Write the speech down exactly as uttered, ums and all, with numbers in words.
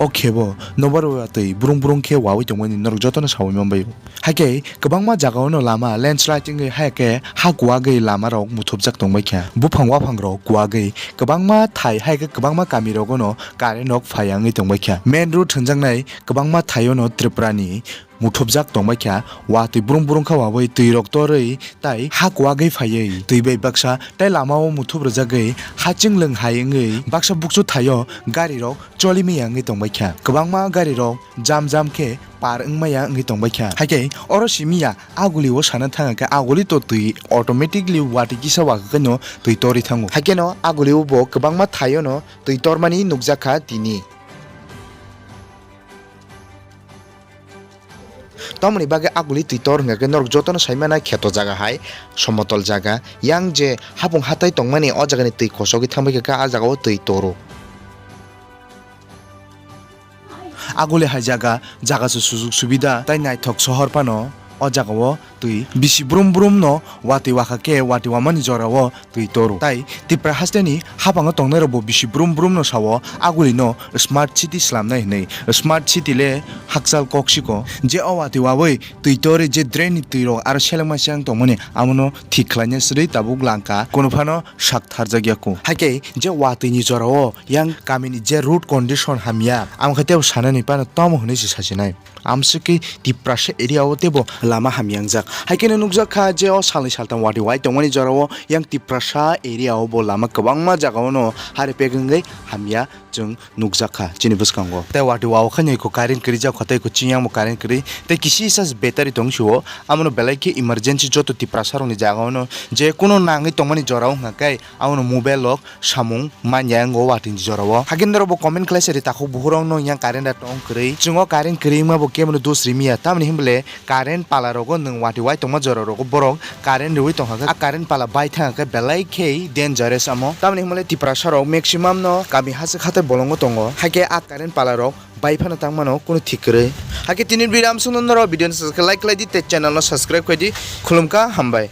O khe bo nobar watwi brung brung khe wawi tongmani norok jotono sawi manbai. Hakhe kwbangma jagao no lama landslide wngwi hai khe ha kuwagwi lama rok muthupjak tongbai kha. Buphang waphang rok kuwagwi kwbangma thai hai khe kwbangma kami rogo no current rok phaiya wngwi tongbai kha. Main road hwnjaknai kwbangma thaio no Tripura ni muthupjak tongbai kha, watwi brung brung kha wawi twi rok torwi tai ha kuwagwi phaiwi twi bai baksa tai lama o muthup rwjagwi haching lwng hai wngwi baksa bukchu thaio gari rok choli maya wngwi tongbai kha. Kwbangma gari rok jam jam khe par wngmaya wngwi tongbai kha. Hakhe oro simi ya aguli o sana thang khe aguli to twi automatically watwi kisa waka khe no twi torwi thango. Hakhe no aguli o bo kwbangma thaio no twi tormani nukjak kha tini. Tamoni bagwi aguli twi tor hwnkha khe norok jotono sai mano kheto jaga hai somotol jaga. Yang je hapung hatai tongmani o jagani twi kosogwi thangbai kha khe ah jagao twi toro. Aguli hai jaga, jaga se sujug subida tai naithok sohor phano o jagao twi bisi brum brum no watwi wakha khe watwi wamani jorao twi toro. Tai Tipra hasteni hapango tongnairokbo bisi brum brum no sao aguli no smart city slamnai hinwi. Smart city le hakchal kok siko. Je o watwi wawi twi torwi je drain ni twi rok aro selengma seleng tongmani amono thik khlaina srwi tabuk langkha. Kunu phano sak tharjak yaku. Hakhe je watwi ni jorao yang kamini je road condition hamya, amo khe tebo sanani phano tamo hinwi se sasinai. Amswkhe Tiprasa area o teibo lama hamya wngjak. Hai kheno nukjak kha je o salni saltham watwi wai tongmani jorao yang Tiprasa area o bo lama kwbangma jagao no hari pek wngwi hamya chwng nukjak kha chini bwskango. Tei watwi wao khe nai ko current kwrwi jak kha tei ko chiyang bo current kwrwi tei kisi sa battery tong sio. Amo no belai khe emergency joto Tiprasa rokni jagao no je kuno nangwi tongmani jorao hwnkha khe amo no mobile rok samung manya wngo watwi ni jorao. Hakhe norok bo comment khlai sadi takhuk buhurok no yang current da tong kwrwi. Chwng o current kwrwi wngma bo kebo no dos rimiya. Tamoni hinbole current pala rogo nwng watwi wai tongma jora rogo borok current rwi tongkha khe, a current pala bai thangkha khe belai khe dangerous amo. Tamoni hinbole Tiprasa rok maximum no kami hachwk hatai bolongo tongo. Hakhe a current pala rok bai phano tangmano kunu thik kwrwi. Hakhe tini video amsukno norok video no like khlai di tei channel no subscribe khlai di. Khulumkha, hambai.